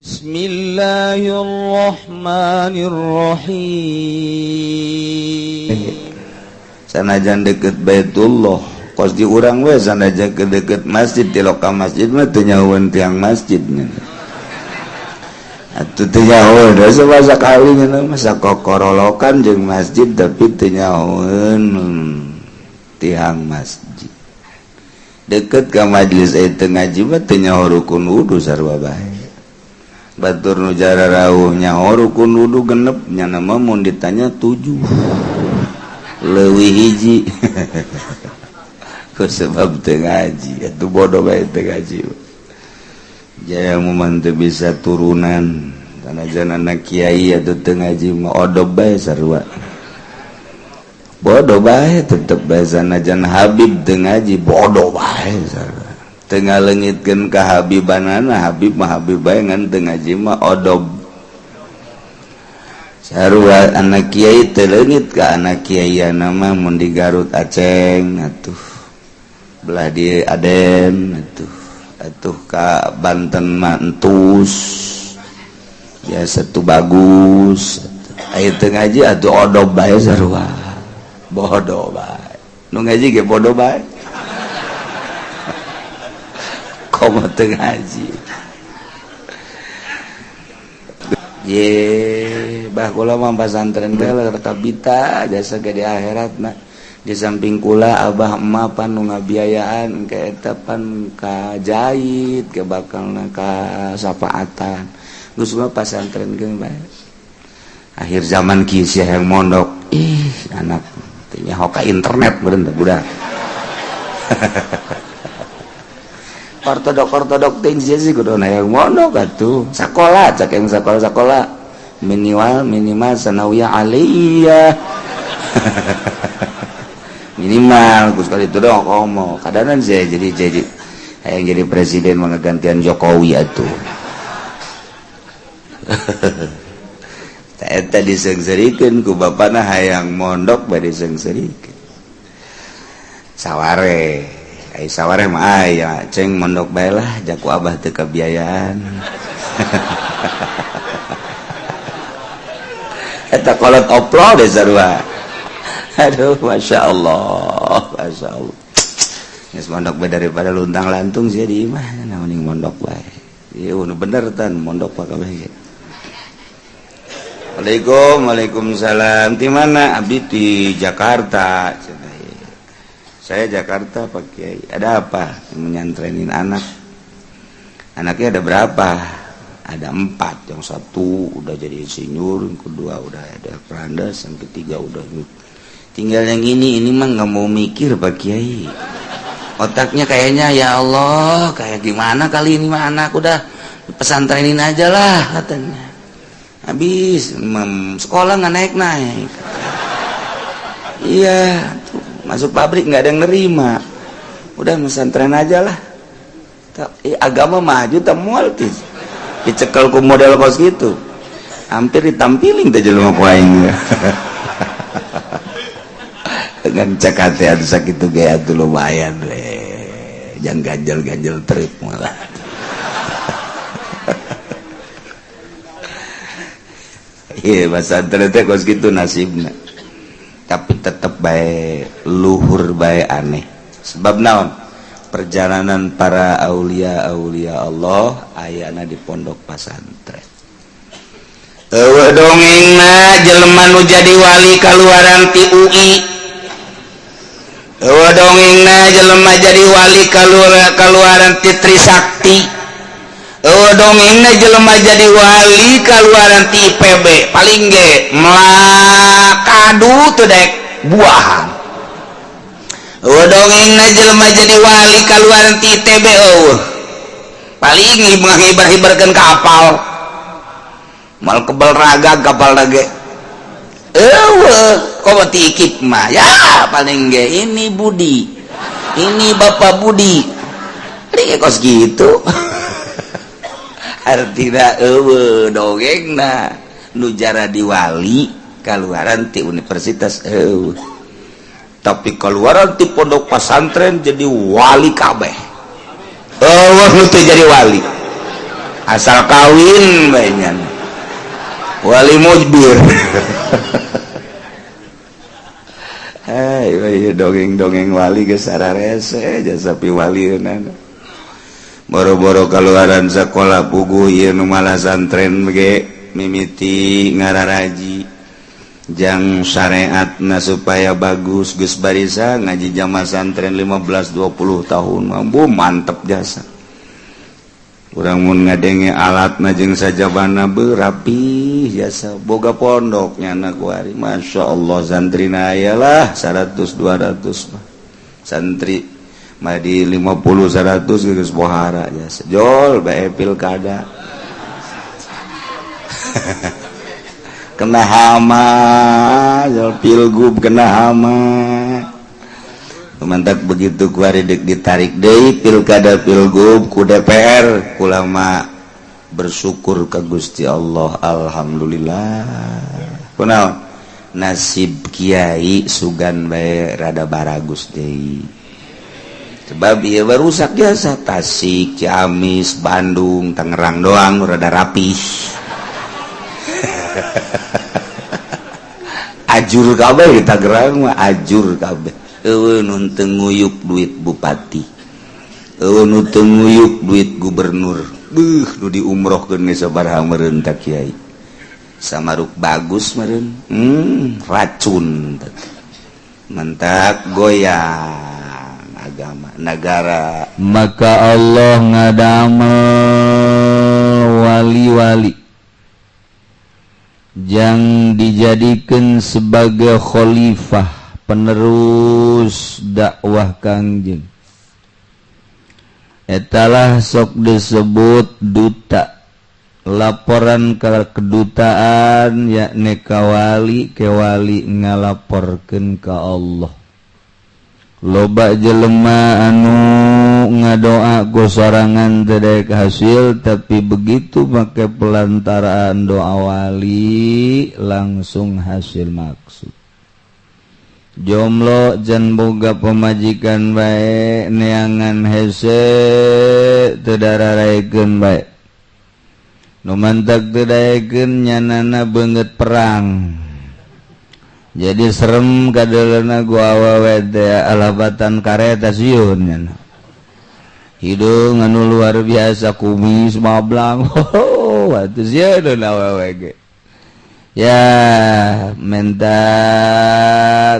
Bismillahirrahmanirrahim. Sanajan deket Baitullah kos di urang we sanajan ke deket masjid di lokal masjid mah teu nyahoeun tiang masjid atuh teu nyahoeun da masa kali nya masa kokorolokan jeung masjid tapi teu nyahoeun tiang masjid deket ka majelis eta ngaji mah teu nyaho rukun wudu sarua bae. Batur nu jararauh nyaho rukun wudu genep nya mah mun ditanya 7 leuwih hiji ku sebab teu ngaji atuh bodoh bae teu ngaji. Jaya mun teu bisa turunan sanajan anak kiai atuh teu ngaji mah odob bae sarua. Bodoh bae tetep bae sanajan Habib teu ngaji bodoh bae sarua. Teu ngaleungitkeun ka Habibanana, Habib mah Habib bae ngan teu ngaji mah odob. Sarua anak kiai teu leungit ka anak kiaiana mah mun di Garut Aceng atuh belah di Aden atuh atuh ka Banten mah entus biasa tuh bagus aya teu ngaji atuh odob bae sarua bodoh bae nu ngaji ge bodoh bae komo teu ngaji. Ye bah kula mah pasantren teh kabita jasa ge di akhiratna. Di samping kula abah emak pan nu ngabiayaan ke eta pan ka jahit ke bakalna ka sapaatan. Geus mah pasantren ge bae. Akhir zaman kieu sia yang mondok ih anak teh nyaho ka internet beureun teh budak. Ortodok teh sih kudu hayang mondok atuh. Sakola cak yang sakola-sakola minimal minimal sanawiyah aliyah. Minimal geus kali itu dong komo. Kadanan saya jadi hayang jadi presiden mah gantian Jokowi atuh. Eta diseungseurikeun ku bapana hayang mondok bade diseungseurikeun. Saware ai saware mah aya ceng mondok bae lah jaku abah teu kabiayaan. Eta kolot oplo deh sarua. Aduh masya Allah, masya Allah. Geus mondok bae daripada luntang lantung sia di imah, nah mending mondok bae. Ieu nu bener tan mondok pak kabeh ge. Waalaikum, waalaikumsalam. Di mana? Abdi di Jakarta. Saya Jakarta Pak Kiai. Ada apa? Menyantrenin anak. Anaknya ada berapa? Ada 4. Yang satu udah jadi insinyur, yang kedua udah ada perandas, yang ketiga udah. Tinggal yang ini mah nggak mau mikir Pak Kiai. Otaknya kayaknya ya Allah, kayak gimana kali ini mah anak udah pesantrenin aja lah katanya. Habis sekolah nggak naik-naik. Iya, tuh, masuk pabrik nggak ada yang nerima. Udah pesantren aja lah. Agama maju tak mual tis. Dicekel ku model kos gitu. Hampir ditampiling teh jelema ku aing. Dengan cakatean sakitu ge atuh lumayan we. Jangan ganjel-ganjel trip malah. Iya, pesantren teh kos gitu nasibna. Tapi tetep bae luhur bae aneh. Sebab naon? Perjalanan para aulia-aulia Allah ayana di pondok pesantren. Eueuh dongengna jelema nu jadi wali kaluaran ti UI. Eueuh dongengna jelema jadi wali kaluaran ti Trisakti. Eueuh dongengna jelema jadi wali kaluaran ti IPB. Paling ge melakadu teu daek buahan. Eueuh dongengna jelema jadi wali kaluaran ti ITB eueuh. Paling ngahibar-hibarkeun kapal. Mal kebal raga kapal lage. Eueuh komo ti IKIP mah ya paling ge ini Budi. Ini Bapak Budi. Ini kos gitu. Artina eueuh dongengna nu jaradi wali kaluaran ti universitas eueuh. Tapi kaluaran ti pondok pesantren jadi wali kabeh. Eueuh nu teu jadi wali. Asal kawin bae nya. Wali mujbir. Hai, dongeng-dongeng wali geus sararese jasa piwalieunana. Boro-boro kaluaran sekolah puguh ieu nu malah santren ge mimiti ngararaji jang syariatna supaya bagus geus barisa ngaji jamaah santren 15 20 tahun mah mantep jasa. Urang mun ngadenge alatna jeung sajabana beuh rapih jasa boga pondok nyana kuari Masya Allah santrina aya lah 100 200 mah santri mah di 50 100 geus bohara jasa jol bae pilkada kena hama jol pilgub kena hama. Mantap begitu kuari dek ditarik deui pilkada pilgub ku DPR kulama bersyukur ka Gusti Allah alhamdulillah. Kunaon nasib kiai sugan bae rada baragus deui. Sebab ieu barusak jasa Tasik, Ciamis, Bandung, Tangerang doang rada rapih. Ajur kabeh di Tangerang mah ajur kabeh. Eueuh nu teu nguyuk duit bupati, eueuh nu teu nguyuk duit gubernur, beuh nu diumrohkeun ge sabaraha meureun ka kiai. Samaruk bagus meureun, racun mentak goyang agama negara. Maka Allah ngadamel wali-wali jang dijadikan sebagai khalifah penerus dakwah Kangjeng. Etalah sok disebut duta. Laporan ke kedutaan yakni kawali kewali ngalaporkeun ka Allah. Loba jelema anu ngadoa ku sorangan teu daek hasil, tapi begitu make pelantaraan doa wali langsung hasil maksud. Jomblo jan boga pemajikan bae neangan hese teu dararaekeun bae. Nu mantak teu daekeun nyanana beungeut perang. Jadi serem kadeuleuna gua awewe teh alabatan kareta sieun nyana. Hidung anu luar biasa kumis mablang. Oh, atuh sieun awewe ge. Ya minta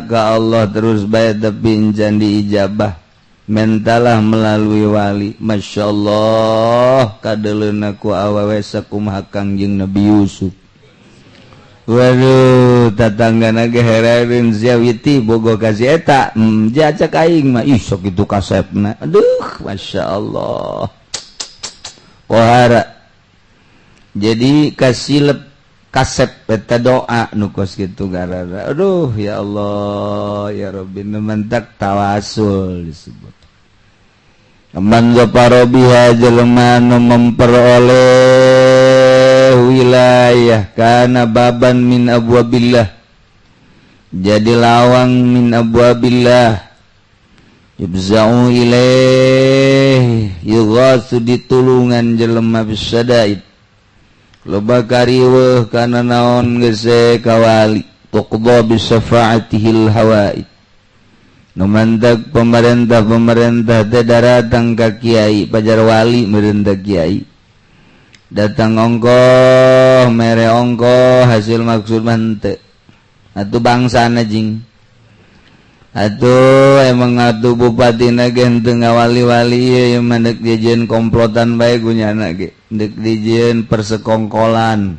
ke Allah terus bae tapi can diijabah. Mentalah melalui wali. Masya Allah kadeuleuna ku awewe sakumaha Kangjeng Nabi Yusuf. Waduh tatanggana ge hereun sia witi bogo ka si eta. Jacak aing mah ih sok kitu kasepna. Aduh Masya Allah. Kohara. Jadi kasilep kasep eta doa nu kos kitu garara. Aduh ya Allah ya Rabbi nu mentak tawasul disebut. Man zafara biha jelema nu memperoleh wilayah kana baban min abwabillah. Jadi lawang min abwabillah yubza'u ilaih yughasu ditulungan jelema bisadaid. Loba kariweuh kana naon geus kawali tuqda bi syafaatihil hawaid. Nu mantak pemerintah-pemerintah teh daratang ka kiai pajar wali meureun teh kiai. Datang ongkoh mere ongkoh hasil maksud mah henteu. Atuh bangsana jing. Atuh emang atuh bupatina ge henteu ngawali-wali ieu mah deuk dijieun komplotan bae gunyana ge. Deuk dijieun persekongkolan.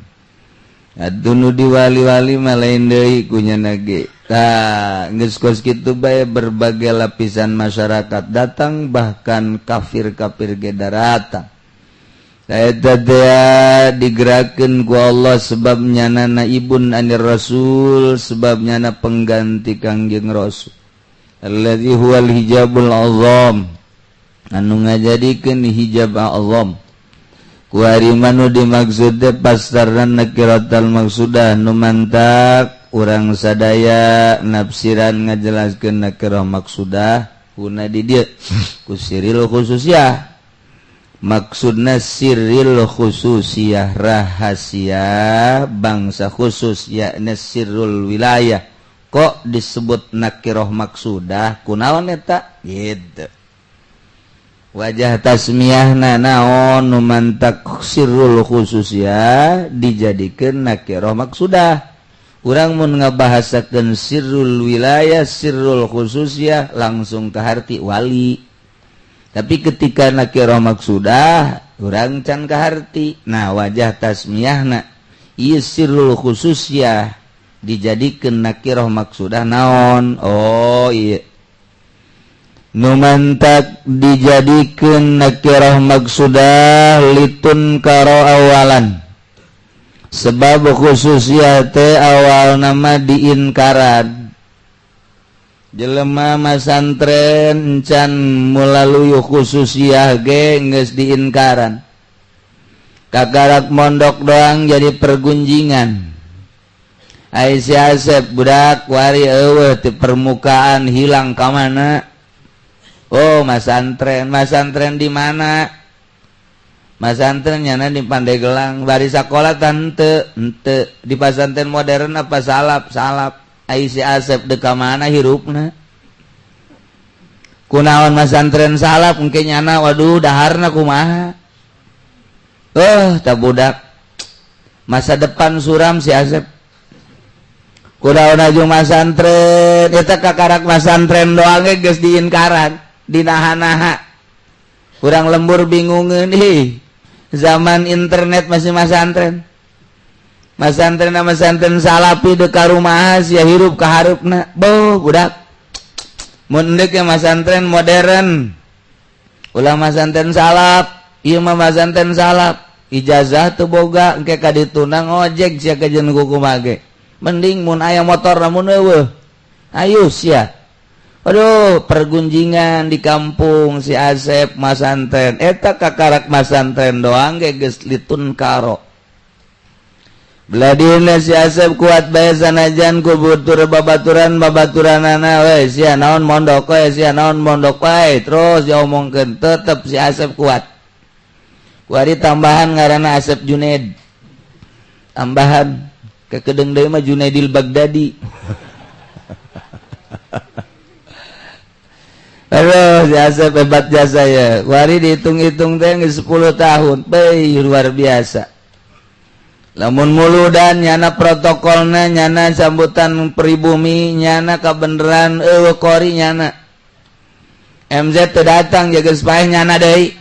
Atuh nu diwali-wali mah lain deui kunyana ge. Tah geus kos kitu bae berbagai lapisan masyarakat datang bahkan kafir-kafir ge daratang. Eta teh digerakkeun ku Allah sebab nyanana ibun anir rasul sebab nyana pengganti Kangjeng Rasul. Alladzi huwal hijabul azam anu ngajadikeun hijab azam. Kuari manu dimaksud teh pastarna nakiratal maksudah nu mantak urang sadaya nafsiran ngajelaskeun nakirah maksudah kuna di dieu ku siril khususiyah. Maksudna sirril khususiyah, rahasia bangsa khusus, yakni sirrul wilayah. Kok disebut nakiroh maksudah kunaon eta gitu? Wajah tasmiyahna naon nu mantak sirrul khususiyah dijadikeun nakiroh maksudah? Urang mun ngabahasakeun sirrul wilayah, sirrul khususiyah, langsung kaharti wali. Tapi ketika nakiroh maksudah urang can kaharti. Nah, wajah tasmiyahna ieu sirrul khususiyah dijadikeun nakiroh maksudah naon? Oh iya, nu mantak dijadikeun nakiroh maksudah litun karo awalan, sebab khususiyah teh awal nama diinkaran. Jelema masantren encan melalui khususiyah ge geus diinkaran. Kakarak mondok doang jadi pergunjingan. Ai si Asep budak wari eueuh di permukaan, hilang ka mana? Oh, masantren. Masantren di mana? Masantren nyana di Pandeglang. Bari sakola tante ente di pasantren modern apa salaf? Salaf. Ai si Asep dek ka mana hirupna? Kunaon masantren salaf engke nyana? Waduh, daharna kumaha? Oh, tak budak masa depan suram si Asep. Kunaon aju masantren eta? Kakarak masantren doang ge geus diinkaran, dinaha-naha. Kurang lembur bingungeun, ih, zaman internet masih masantren. Masantren masantren salafi dek ka rumah sia hirup ka hareupna? Boh, budak, mun deuk masantren modern, ulah masantren salaf. Ieu mah masantren salaf, ijazah teu boga, engke ka ditu ngojek sia kajeun kumaha ge. Mending mun aya motor, namun eueuh, ayo sia. Aduh, pergunjingan di kampung si Asep masantren eta. Kakarak masantren doang ge geus litun karo. Beladina si Asep kuat bae sanajan ku butur babaturan babaturanana we, sia naon mondok we, sia naon mondok wae, terus diomongkeun, tetep si Asep kuat. Kuari tambahan ngaranna Asep Junaid, tambahan kekedeng deui mah Junaidil Baghdadi. Aduh, si Asep hebat jasa ya. Wari dihitung-hitung teh 10 tahun. Beuh, luar biasa. Lamun muludan nyana protokolna, nyana sambutan pribumi, nyana kabeneran eueuh kori nyana. MZ teu datang jaga paeh nyana deui.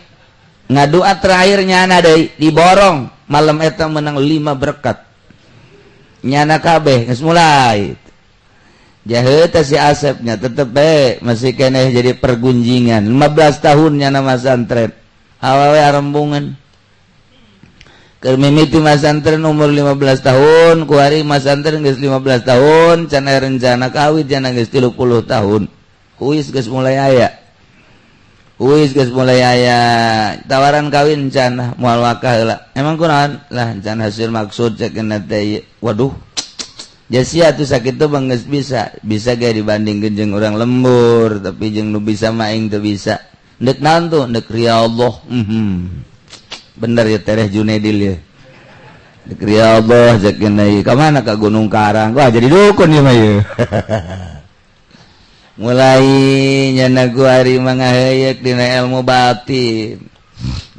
Ngadua terakhir nyana deui, diborong. Malam eta menang 5 berkat. Nyana kabeh geus mulai. Jahe si Asepnya tetep bae masih keneh jadi pergunjingan. 15 tahun nyana masantren, awewe arembungan. Keur mimiti masantren umur 15 tahun, kuari masantren geus 15 tahun, can aya rencana kawin, can geus 30 tahun. Huis geus mulai aya, huis geus mulai aya tawaran kawin, can moal wakah heula. Emang kunaon lah? Can hasil maksud cek teh. Waduh, Jasia tuh sakit tuh bang, bisa bisa gak dibandingkan jeung orang lembur, tapi jeung nu bisa mah aing teu bisa. Ndek naon tuh? Ndek ria Allah. Bener ya tereh Junaidil ya, ndek ria Allah cek deui. Ka mana? Ka Gunung Karang. Wah, jadi dukun ya mah ye. Mulai nyana hari mangaheuyeuk dina ilmu batin,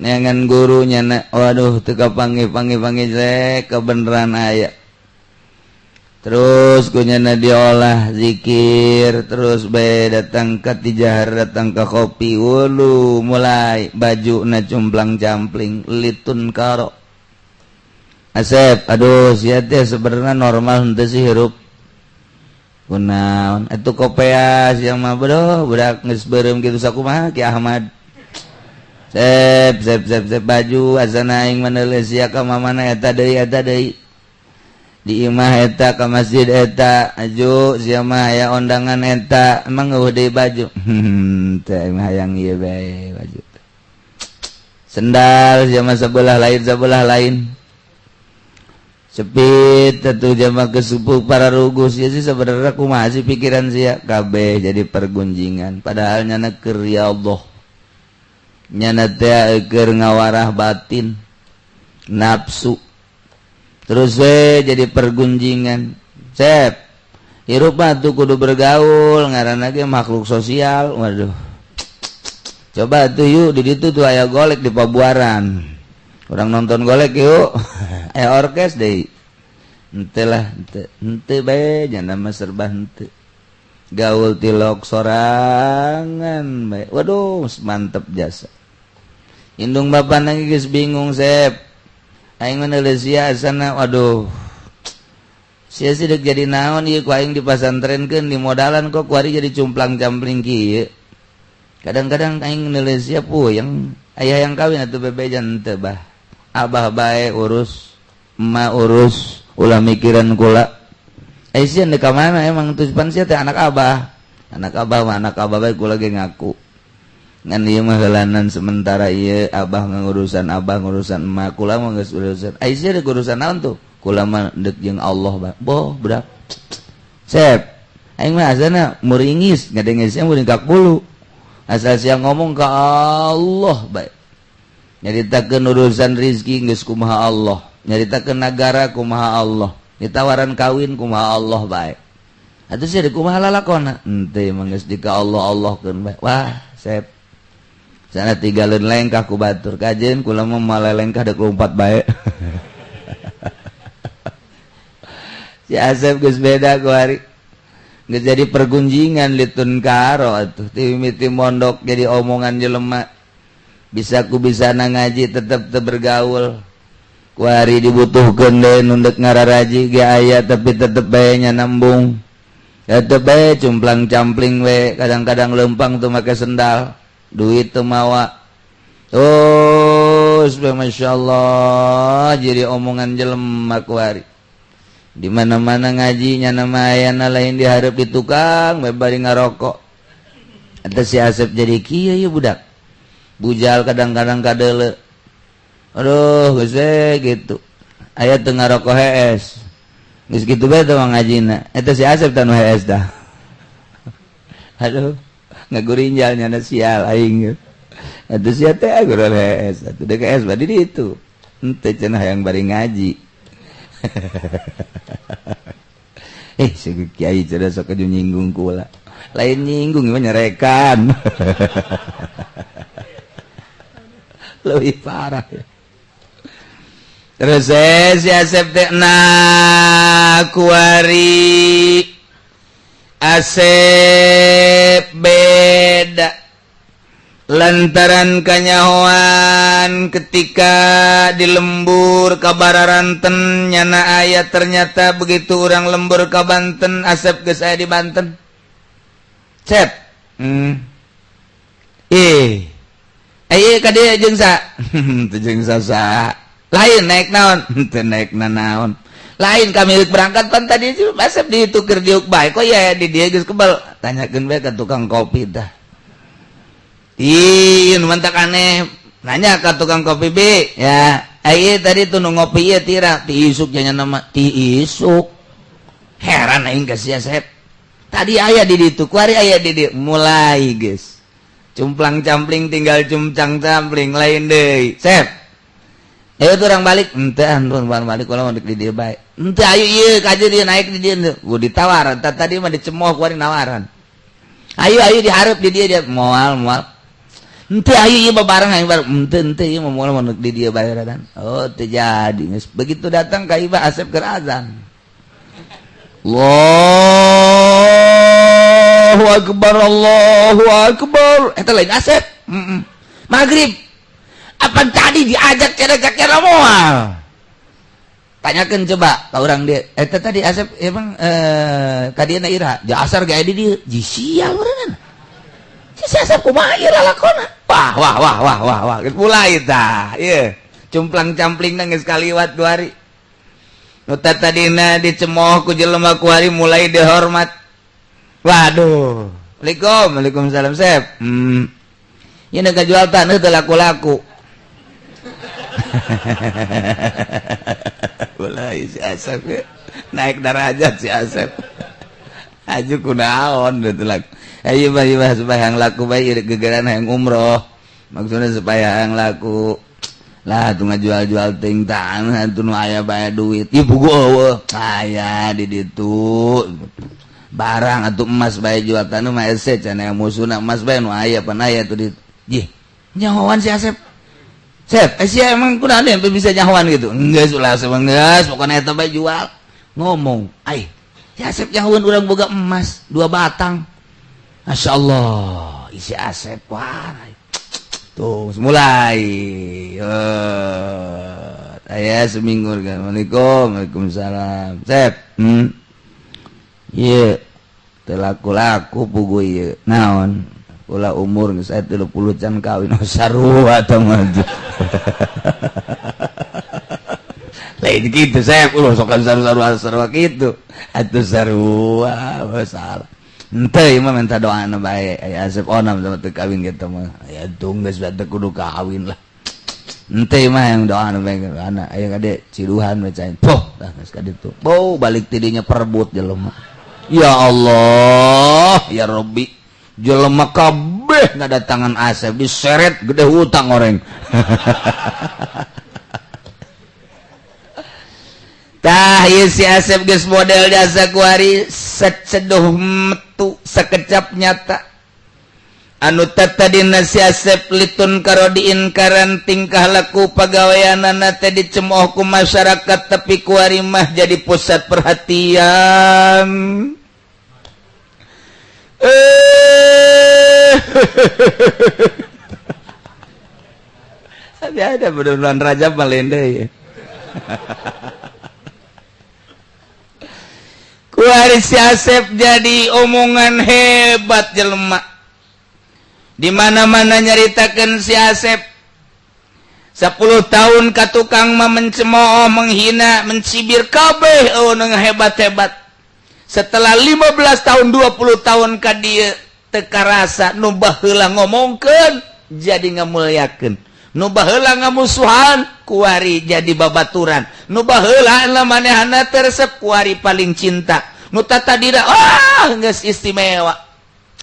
neangan guru nyana. Waduh, teu kapanggih panggih panggih cek kebenaran aya. Terus kunyana diolah zikir terus bae, datang ke tijahar, datang ke kopi wulu, mulai baju na cumplang campling litun karo. Asep, aduh, sia teh sebenarnya normal henteu sih hirup? Kunaon atuh kopea sia mah? Bodoh, budak geus beureum kitu sakumaha Ki Ahmad. Sep sep sep sep, baju asana aing meneuleuh sia ka mamana, eta deui, eta deui, di imah eta, ka masjid eta, aju sia mah aya ondangan eta. Emang eueuh deui baju? Teh mah hayang ieu bae baju. Sendal sia mah sebelah lain, sebelah lain cepit tentu jama kesupu para rugus ya sih. Sebenarnya kumaha sih pikiran sia? Kabeh jadi pergunjingan, padahal nyana keur ya Allah. Nyana teh keur ngawarah batin nafsu. Terus we jadi pergunjingan. Sep. Hirup mah tuh kudu bergaul, ngaranna ge makhluk sosial. Waduh. Coba tuh yuk di ditu tuh aya golek di Pabuaran. Urang nonton golek yuk. Aya orkes deui. Henteu lah, henteu. Henteu bae nyana mah serba henteu. Gaul tilok sorangan bae. Waduh, mantep jasa. Indung bapana geus bingung, Sep. Aing mah sia asana, waduh. Sia sih dek jadi naon ieu ku aing dipasantrenkeun di modalan kok kuari jadi cumplang-campling kieu. Kadang-kadang aing neuleuh sia puyeng, aya yang kawin atuh bebejan teu bah. Abah bae urus, emak urus, ulah mikiran kula. Eh sia deuk ka mana emang tuh pan sia teh anak abah. Anak abah mah anak abah bae kula ge ngaku. Ngan ieu mah heulanan sementara ieu abah ngurusan abah ngurusan emak kula mah geus urusan. Ai sia deuk urusan naon tuh? Kula mah deuk jeung Allah bah. Boh budak. Sep. Aing mah asana muringis ngadenge sia muring ka bulu. Asal sia ngomong ka Allah bae. Nyaritakeun urusan rizki geus kumaha Allah, nyaritakeun nagara kumaha Allah, ditawaran kawin kumaha Allah bae. Atuh sia deuk kumaha lalakona? Henteu mah geus di ka Allah Allahkeun bae. Wah, sep. Sana tinggalin lengkah ku batur kajen kula mah malelengkah deuk lompat bae. Si Asep geus beda ku hari. Geus jadi pergunjingan litun karo atuh ti mimiti mondok jadi omongan jelema. Bisa ku bisa na ngaji tetep teu bergaul. Ku hari dibutuhkeun deui nu deuk ngararaji ge aya tapi tetep bae nya nambung. Tetep bae cumplang-campling we, kadang-kadang lempang teu make sendal, duit teu mawa. Oh, masyaallah jadi omongan jelema ku hari. Di mana-mana ngaji nyana mayana lain diharap di tukang bae bari ngarokok. Eta si Asep jadi kieu ieu budak. Bujal kadang-kadang kadeule. Aduh, geus we gitu. Aya teu ngarokok hees. Geus kitu bae teh ngajina. Eta si Asep teh nu hees dah. Aduh, ngagurinjal nyana sial aing. Eta sia teh gurul hees. Atuh deuk hees bari di ditu. Henteu cenah hayang bari ngaji. Si kiai cenah sok nyinggung kula. Lain nyinggung mah nyerekan. Lebih parah. Terus si Asep teh na kuari Asep beda lantaran kanyahoan ketika di lembur ka Bararanten nyana aya ternyata begitu urang lembur ka Banten Asep geus aya di Banten. Cep. Ayo ka dieu jeung sa. Teu jeung sa. Lain naik naon? Teu naik nanaon. Lain kami berangkat pan tadi Asep ditukar diuk bae kok ya di dieu geus kebal. Tanyakeun bae ka tukang kopi tah. Ih, nu mantak aneh. Nanya ka tukang kopi B, ya. Ayo tadi tuh nu ngopi ieu tira ti isuk nya nama ti isuk. Heran aing ka sia Sep. Tadi aya di ditu, kuari aya di dieu. Mulai geus. Cumplang-campling tinggal cumcang-campling lain deui. Sep. Ayo tuh orang balik, henteu antun balik kula mah di dieu bae. Henteu ayo ieu ka dieu naik di dieu. Gua ditawaran, tadi mah dicemoh kuari nawaran. Ayo ayo dihareup di dieu dia moal moal. Henteu ayo ieu babareng aing bareng. Henteu henteu ieu mah moal mah di dieu bae radan. Oh teu jadi geus. Begitu datang ka Ibah Asep keur azan. Allahu akbar Allahu akbar. Eta lain Asep. Maghrib. Apa tadi diajak cerek-cerek moal? Tanyakeun coba ka urang dieu. Eta tadi Asep emang ka dieu na iraha? Ja asar ge aya di dieu. Ji sial meureunana. Si Asep kumaha ieu lalakona? Wah wah wah wah wah wah. Geus mulai tah. Ieu cumplang-campling geus kaliwat dua hari. Nu tadina dicemoh ku jelema ku hari mulai dihormat. Waduh. Waalaikum, waalaikumsalam Sep. Ieu nu kajual taneuh teu laku-laku. Mulai si Asep ya. Naik derajat si Asep. Aju kunaon teu laku. Ayo mah mah supaya laku bae gegeran hayang umroh. Maksudnya supaya yang laku lah tuh ngajual-jual ting tanah tuh nu aya bae duit. Ieu pugu eueuh aya di ditu. Barang atau emas bae jual tanah mah hese cenah musuhna emas bae nu aya pan aya tuh di. Jih, nyahoan si Asep. Sep, sia emang kunaon yang bisa nyahoan gitu? Geus ulah Asep geus, pokona eta bae jual. Ngomong, ai, si Asep nyahoan urang boga emas 2 batang. Masya Allah, isi Asep wah. Tuh, mulai. Aya seminggu kan. Assalamualaikum, waalaikumsalam. Sep, Ieu teu laku-laku pugu ieu. Naon? Ulah umur geus aya 30 can kawin. Oh, sarua tah mah. Lain kitu Sep, ulah sok sarua sarua kitu. Atuh sarua salah. Henteu ieu mah minta doana bae. Aya Asep onam sama teu kawin kitu mah. Aya tung geus teu kudu kawin lah. Henteu mah yang doana bae ana aya kade ciduhan we cain. Poh, tah geus ka ditu. Bau balik ti dinya perebut jelema. Ya Allah, ya Rabbi. Jelema kabeh ngadatangan Asep diseret gede hutang oreng. Tah ieu si Asep geus model jasa kuari seceduh metu sekecap nyata. Anu tadina si Asep litun karodiin karan tingkah laku pagaweanana teh dicemooh ku masyarakat tapi kuari mah jadi pusat perhatian. Tapi ada bulan Rajab malende ya. Kuari si Asep jadi omongan hebat jelema. Di mana-mana nyaritakeun si Asep. 10 tahun ka tukang mah mencemooh, menghina, mencibir kabeh eueuh hebat-hebat. Setelah 15 tahun 20 tahun ka dieu teu karasa nu baheula ngomongkeun jadi ngamulyakeun. Nu baheula ngamusuhan kuari jadi babaturan. Nu baheula manehana teresep kuari paling cinta. Nu tatadina ah geus istimewa.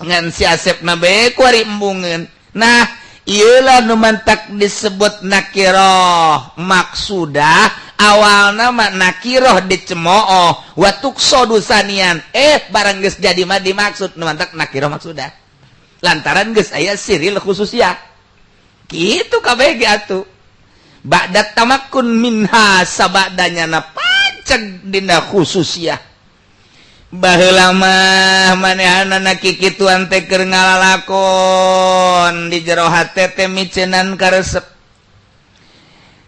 Ngan si Asep na bae kuari embungeun. Nah, ieu lah nu mantak disebut nakiroh. Maksudah awalna mah nakiroh dicemooh wa tuqsadu sanian. Barang geus jadi mah dimaksud nu mantak nakiroh maksudah. Lantaran geus aya siril khususiyah. Gitu kabeh ge atuh. Ba'da tamakkun minha sabadanya na panceg dina khususiyah. Baheula mah manehanana kikituan teh keur ngalalakon di jero hate teh miceunan karesep.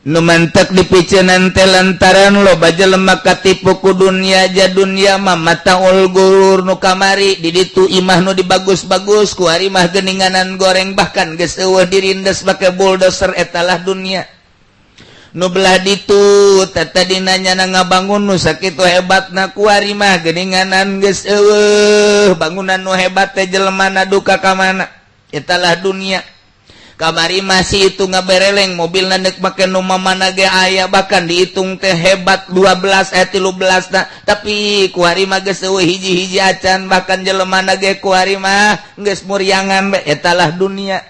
Nu mantek dipiceunan teh lantaran loba jelema katipu ku dunya ja dunya mah mataul gurur nu kamari di ditu imah nu dibagus-bagus ku ari mah geuninganan goreng bahkan geus eueuh dirindes make bulldozer etalah dunia. Nu belah ditu tadina nyana ngabangun nu sakitu hebatna kuari mah geuninganan geus eueuh bangunan nu hebat teh jelemana duka ka mana etalah dunia. Kamari masih itu ngabereleng mobilna deuk make nu mamana ge aya bahkan dihitung teh hebat 12 13 na tapi kuari mah geus eueuh hiji-hiji acan bahkan jelemana ge kuari mah geus muriangan bae etalah dunia.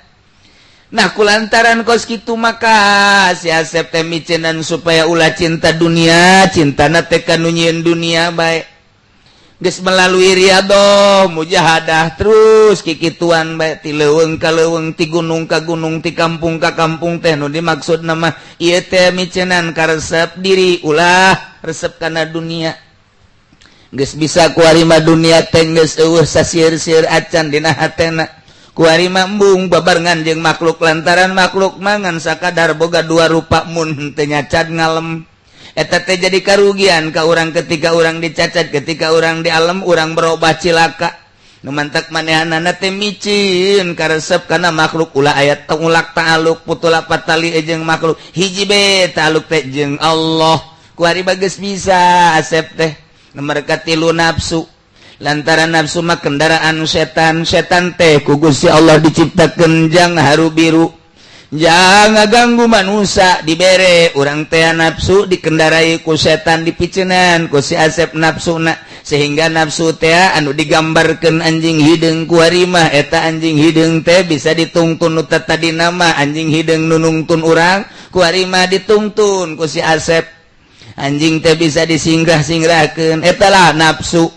Nah kulantaran kos kitu maka si Asep teh miceunan supaya ulah cinta dunia, cintana teh ka nu nyieun dunia bae. Geus melalui riadoh, mujahadah terus kikituan bae ti leuweung ka leuweung, ti gunung ka gunung, ti kampung ka kampung teh nu dimaksud nama ieu teh miceunan karesep diri ulah resep kana dunia. Geus bisa kuari mah dunia teh geus eueuh sasieur-sieur acan dina hatena. Kuari mah embung babarengan jeung makhluk lantaran makhluk mangan sakadar boga dua rupa mun teu nyacat ngalem. Eta teh jadi karugian ka urang ketika urang dicacat, ketika urang dialem urang berubah cilaka. Nu mantak manehanana teh micin karesep kana makhluk ulah aya tengulak ta'aluk putula patali jeung makhluk hiji be ta'aluk teh jeung Allah. Kuari bageus bisa Asep teh mereka tilu nafsu. Lantaran nafsu mah kendaraan setan, setan teh ku Gusti Allah diciptakeun jang haru biru. Jangan ganggu manusia dibere urang teh nafsu dikendarai ku setan dipiceunan ku si Asep nafsuna. Sehingga nafsu teh anu digambarkan anjing hideung kuari mah, eta anjing hideung teh bisa ditungtun. Nu tadi nama anjing hideung nu nungtun urang, kuari mah ditungtun ku si Asep. Anjing teh bisa disingrah-singrahkeun, etalah nafsu.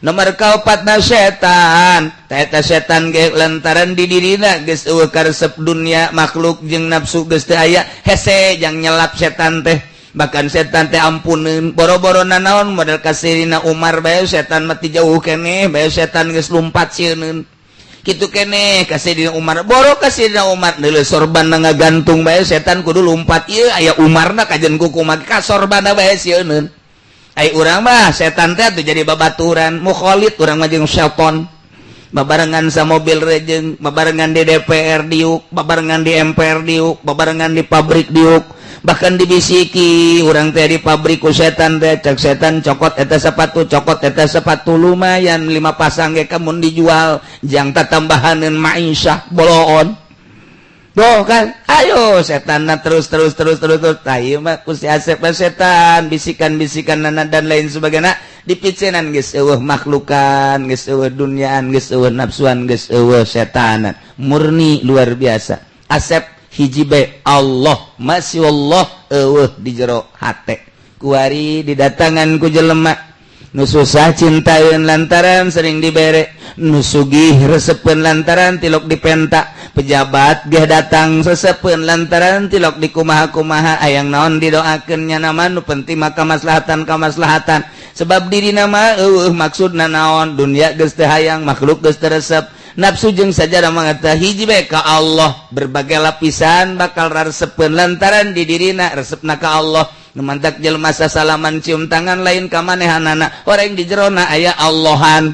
Nomor kaopatna setan. Eta setan ge lantaran di dirina geus euweuh karesep dunia, makhluk jeung nafsu geus teu aya, hese jang nyelap setan teh. Bahkan setan teh ampuneun, boro-boro nanaon, model ka Sayyidina Umar bae setan mati jauh keneh bae, setan geus lumpat sieun kitu keneh ka Sayyidina Umar. Boro ka Sayyidina Umar, neuleuh sorban ngagantung bae setan kudu lumpat. Ieu aya Umarna kajen kukumaha ka sorbanna bae sieun. Ai urang mah setan teh tuh jadi babaturan mukholid. Urang mah jeung setan babarengan sa mobil rejeng, babarengan di DPR diuk, babarengan di MPR diuk, babarengan di pabrik diuk. Bahkan dibisiki urang teh di pabrik ku setan teh. Cek setan, "Cokot eta sepatu, cokot eta sepatu, lumayan lima pasang ge kamun dijual jang tatambahaneun ma'isyah boloon." Tuh kan, ayo setan terus terus terus terus terus. Tahu mah ku si Asep setan bisikan-bisikan nana dan lain sebagainya dipicenan, geus euweuh makhlukan, geus euweuh duniaan, geus euweuh nafsuan, geus euweuh setanan. Murni luar biasa. Asep hiji bae, Allah, masih Allah euweuh di jero hate. Kuari didatangan ku jelema nu susah, cintain lantaran sering dibere, nu sugih resepen lantaran tilok dipenta, pejabat geh datang sesepen lantaran tilok di kumaha-kumaha, ayang naon didoakeun nya nama, nu penting maka kamaslahatan kamaslahatan. Sebab diri nama euweuh maksudna naon, dunia geus teu hayang, makhluk geus teu resep, nafsu jeung sajadah mangata hiji bae ka Allah. Berbagai lapisan bakal raresepeun lantaran di dirina resepna ka Allah. Nu mantak jelema sasalaman, cium tangan, lain ka manehanana, orang di jerona aya Allahan.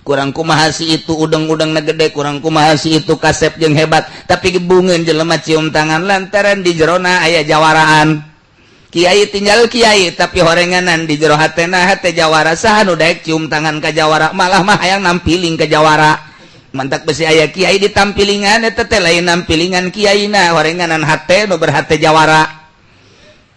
Kurang kumaha si itu udeng-udeng na gede, kurang kumaha si itu kasep jeung hebat, tapi gebungeun jelema cium tangan lantaran di jerona aya jawaraan. Kiai tinggal kiai, tapi horenganan di jero hatena hate jawara. Saha nu daek cium tangan ka jawara? Malah mah hayang nampiling ke jawara. Mantak besi aya kiai ditampilingan, eta teh lain nampilingan kiaina, horenganan hate nu berhate jawara.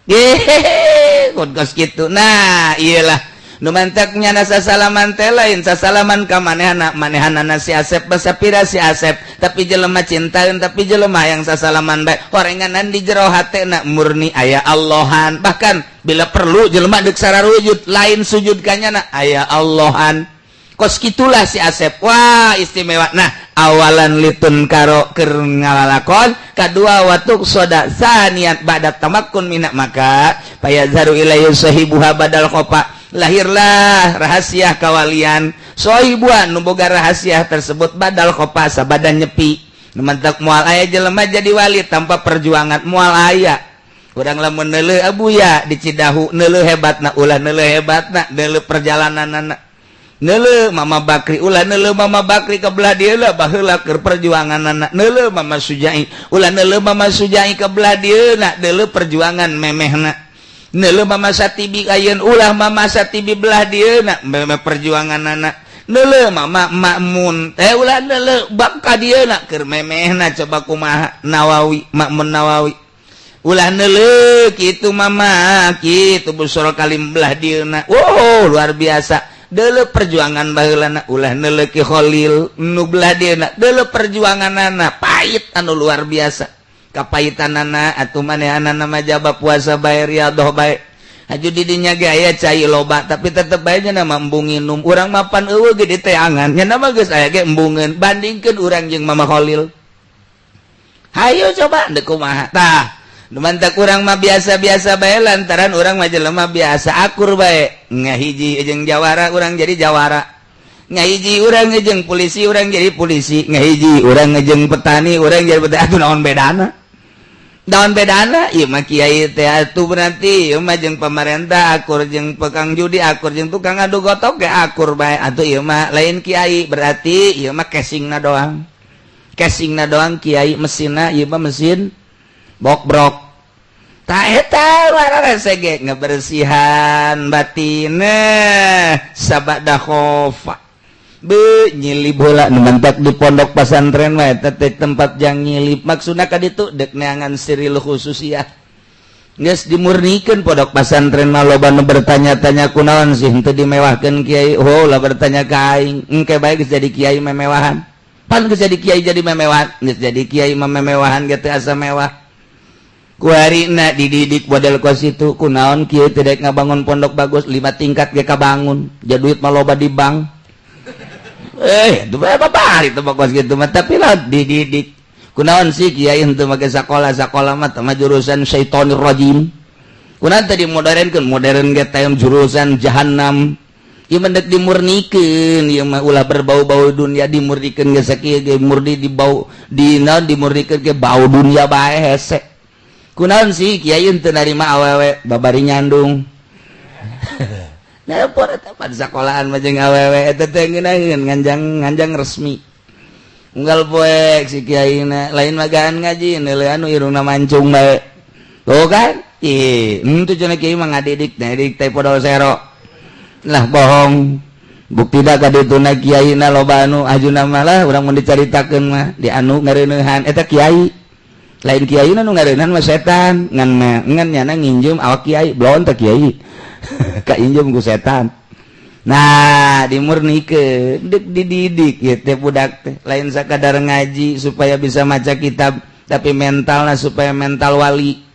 Hehehe, kos gitu. Nah, iyalah nu mantaknya nasa salaman teh lain sasalaman ka manehana manehanana. Si Asep basapira si Asep, tapi jelema cintaeun, tapi jelema yang sasalaman bae horenganan di jero hatena murni aya Allahan. Bahkan bila perlu jelema deuk sararujud, lain sujud kanyana, aya Allahan. Kos gitulah si Asep. Wah, istimewa. Nah, awalan litun karo keur ngalalakon kadua watuk soda saniat ba'da tamakkun minak, maka payazharu ilaihi sahibuha badal khofa, lahirlah rahasia kawalian sohibuan nu boga rahasia tersebut badal khofa, sabadan nyepi. Mantak moal aya jelema jadi wali tanpa perjuangan, moal aya. Urang lamun neuleuh Abuya di Cidahu, neuleuh hebatna ulah, neuleuh hebatna, neuleuh perjalananana. Neuleuh Mama Bakri ulah, neuleuh Mama Bakri ke belah dieu lah, baheula keur perjuanganana. Neuleuh Mama Sujai ulah, neuleuh Mama Sujai ke belah dieu na, neuleuh perjuangan memehna. Neuleuh Mama Satibi ayeun ulah, Mama Satibi belah dieu na, memeh perjuanganana. Neuleuh Mama Makmun teh ulah, neuleuh bab ka dieu na, keur memehna. Coba kumaha Nawawi, Makmun Nawawi ulah neuleuh kitu, Mama kitu Busoro Kalim belah dieu na. Wow, luar biasa. Deuleu perjuangan baheulana ulah, neuleuh Ki Khalil nu belah dieuna, deuleu perjuanganana pahit anu luar biasa kapahitanana. Atuh manehanana mah jaba puasa bae, riyadhah bae. Haju di dinya ge aya cai loba, tapi tetep bae nya nama embung nginum. Urang mapan euweuh ge diteangan nya nama geus aya ge embungeun. Bandingkeun urang jeung Mama Khalil, hayo coba deuk kumaha tah. Mantak urang mah biasa-biasa bae lantaran urang mah jelema biasa, akur bae. Ngahiji jeung jawara, urang jadi jawara. Ngahiji urang jeung polisi, urang jadi polisi. Ngahiji urang jeung petani, urang jadi petani. Atuh naon bedana, naon bedana? Ieu mah kiai teh atuh berarti ieu mah jeung pemerintah akur, jeung tukang judi akur, jeung tukang adu gotok ge akur bae. Atuh ieu mah lain kiai, berarti ieu mah casingna doang, casingna doang kiai, mesinna ieu mah mesin bokbrok. Tak eta ge ngebersihan batin sabada khofa be nyilib heula. Nu mantak di pondok pesantren mah eta teh tempat jang nyilib, maksudna ka ditu dek neangan siril khususiyah. Geus dimurnikan pondok pesantren mah. Loba nu bertanya-tanya, kunaon sih henteu dimewahkeun kiai? Oh, lah bertanya ka aing, engke bae geus jadi kiai memewahan. Pan geus jadi kiai jadi memewahan, geus jadi kiai mah memewahan ge teu asa mewah. Kuarina dididik model kos itu. Kunaon kiai tidak ngabangun pondok bagus, lima tingkat ge kabangun, ja duit mah loba di bank. Itu apa itu mah kos gitu mah, tapi lah dididik. Kunaon sih kiai henteu make sakola? Sakola mah mah jurusan syaitonir rajim. Kunaon tadi modernkeun? Modern ge teh jurusan jahanam. Ieu mah deuk dimurnikeun, ieu mah ulah berbau-bau dunia. Dimurnikeun ge sakieu ge murni di bau di naon, dimurnikeun ge bau dunia bae hese. Kunaon sih kiai henteu narima awewe babari nyandung? Nah, eta pada sekolahan mah jeung awewe eta teh ngeunaheun nganjang nganjang resmi. Unggal poek si kiai na lain magaan ngaji, neuleuh anu irungna mancung bae. Tuh kan? Ih, henteu cenah kiai mah ngadidik, ngadidik teh podol sero. Lah, bohong. Bukti da ka dituna kiai na loba anu ajuna mah lah urang mun dicaritakeun mah di anu ngareuneuhan eta kiai. Lain kiai nu ngareuneuhan mah setan, ngan ngan nyana nginjem awak kiai, belon teh kiai. Kainjem ku setan. Nah, dimurnikeun, deuk dididik ieu teh budak teh lain sakadar ngaji supaya bisa maca kitab, tapi mentalna supaya mental wali.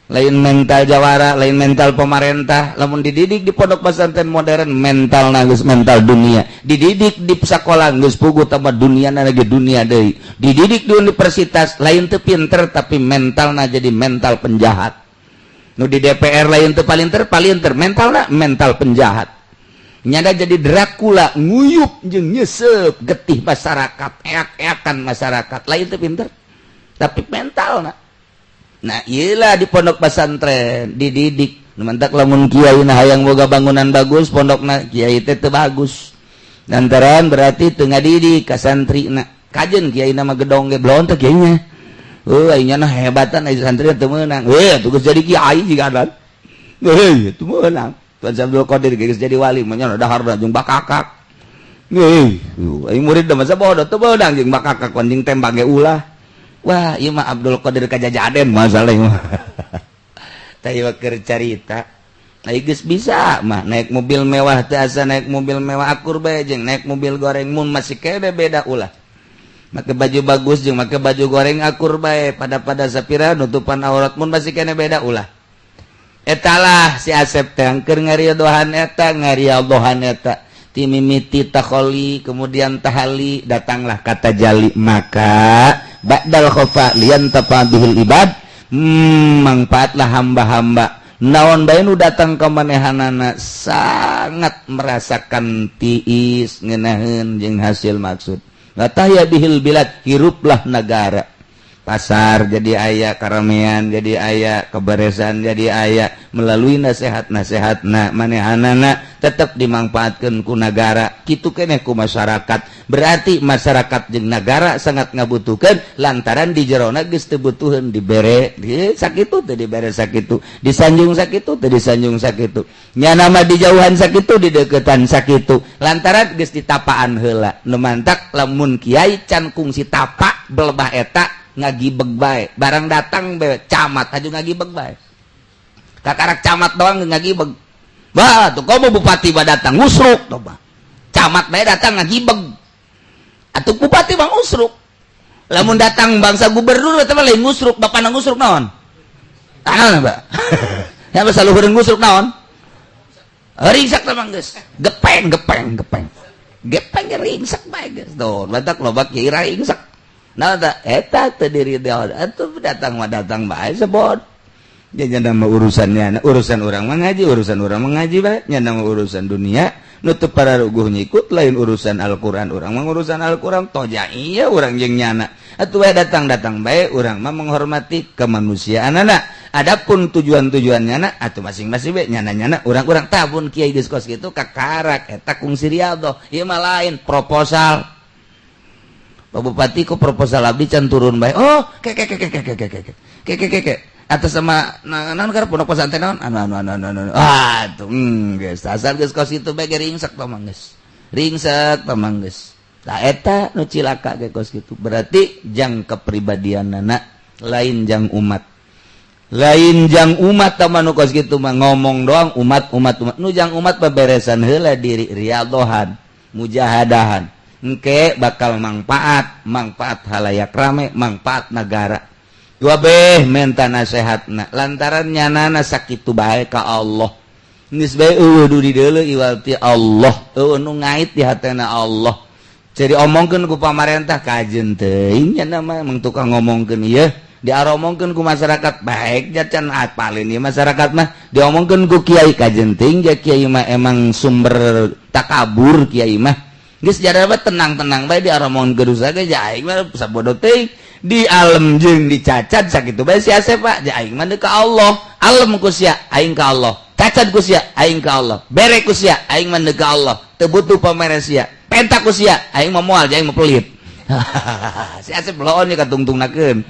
Lain mental jawara, lain mental pemerintah. Lamun dididik di pondok pesantren modern, mental geus mental dunia. Dididik di sekolah geus puguh tambah dunia lagi dunia deui. Dididik di universitas lain teu pinter, tapi mentalna jadi mental penjahat. Nu di DPR lain teu palinter palinter, mentalna mental penjahat. Nyada jadi Dracula, nguyup jeung nyesep getih masyarakat, eak-eakan masyarakat. Lain teu pinter, tapi mental. Nah, iyalah di pondok pesantren dididik. Mantak lamun kiai nah hayang boga bangunan bagus pondokna, kiai teh teu bagus lantaran berarti teu ngadidik ka santri. Na kajen kiai nama gedong ge belon teh kiainya. Oh, aing nah hebatan, ai santri teu meunang. Eh, tugas jadi kiai jiga dan eh teu meunang. Tuan Abdul Qadir geus jadi wali mah nya dahar jeung bakakak. Eh, aing murid masa bodoh teu meunang jeung bakakak jeung tembak ge ulah. Wah, ieu mah Abdul Qadir kajajaden masalah mah. Tah, keur carita. Ai geus bisa mah naik mobil mewah teh asa naik mobil mewah akur bae jeung naik mobil goreng, mun masih kene beda ulah. Make baju bagus jeung make baju goreng akur bae, pada pada sapira nutupan aurat, mun masih kene beda ulah. Etalah si Asep teh keur ngaridohan eta, ngaridohan eta timimiti takholi, kemudian tahali, datanglah kata jali. Maka ba'dal khofa lian bihil ibad, manfaatlah hamba-hamba naon bae nu datang ke manehanana sangat merasakan tiis ngenaheun jeung hasil maksud. Latahya bihil bilad, hiruplah negara, pasar jadi aya, karamean jadi aya, keberesan jadi aya melalui nasihat-nasihat. Na manehanana tetap dimanfaatkan ku negara, kitu keneh ku masyarakat. Berarti masyarakat jeung negara sangat ngabutuhkan lantaran di jerona geus teu butuheun dibere sakitu teu dibere sakitu, disanjung sakitu teu disanjung sakitu, nyana mah dijauhan sakitu, dideketan sakitu, lantaran geus ditapaan heula. Nu mantak lamun kiai can kungsi tapa belebah eta ngagibeg bae. Barang datang bae camat aja ngagibeg bae, kakarak camat doang ngagibeg. Wah, tuh komo bupati mah datang ngusruk tuh. Camat bae datang ngagibeg atau bupati bang usruk. Lamun datang bangsa gubernur eta mah lain ngusruk, bapak ngusruk naon? Naon, Pak? Ya basa luhureun ngusruk naon? Ringsak teh mah geus gepeng gepeng gepeng gepeng, ringsak bae geus. Tuh, batak loba kiai ringsak. Nah, eta teu diri atuh datang mah datang bae sebot. Ya nama urusannya, urusan orang mengaji, urusan orang mengaji bae nya. Nama urusan dunia nutup para ruguh nyikut, lain urusan Al-Qur'an. Urang mah urusan Al-Qur'an toja iya urang jeung nyana atuh bae datang-datang bae. Urang mah menghormati kemanusiaan anak. Adapun tujuan-tujuannya na atau masing-masing bae nyana-nyana urang-urang tabun. Kiai geus kos kitu kakarak eta kungsi riyadhah. Ieu mah lain proposal. Pak Bupati, kok proposal abdi can turun bae? Oh, ke ke ke ke ke ke ke ke ke ke ke ke atas sama naon karep pondok pesantren naon anu anu anu anu anu. Ah tuh, geus asal geus kos kitu bae ge ringsek tah mah, geus ringsek tah mah geus. Tah, eta nu cilaka ge kos kitu. Berarti jang kepribadianana, lain jang umat. Lain jang umat teman kos gitu mah, ngomong doang umat, umat, umat. Nu jang umat beberesan heula diri, riyadhohan, mujahadahan, engke bakal manfaat, manfaat halayak rame, manfaat negara. Dua beh menta nasehatna lantaran nyanana sakitu bae ka Allah. Geus bae eueuh du dideuleu iwal ti Allah, eueuh nu ngait di hatena Allah. Jadi omongkeun ku pamarentah kajen teuing, nya mah mung tukang ngomongkeun ieu, diaromongkeun ku masyarakat baik can apalin ieu masyarakat mah. Diomongkeun ku kiai kajen teuing, ja kiai mah emang sumber takabur. Kiai mah geus jadaba tenang-tenang bae, diaromongkeun geus ge ja aing mah sabodo teuing. Di alem jeung dicacat sakitu bae si Asep, Pak. Ja aing mah ka Allah, alem ku sia, aing ka Allah, cacat ku sia, aing ka Allah, bere ku sia, aing mah ka Allah, teu butuh pamere sia, penta ku sia, aing mah moal, aing mah pelit. Si Asep bloon ya katungtungnakeun.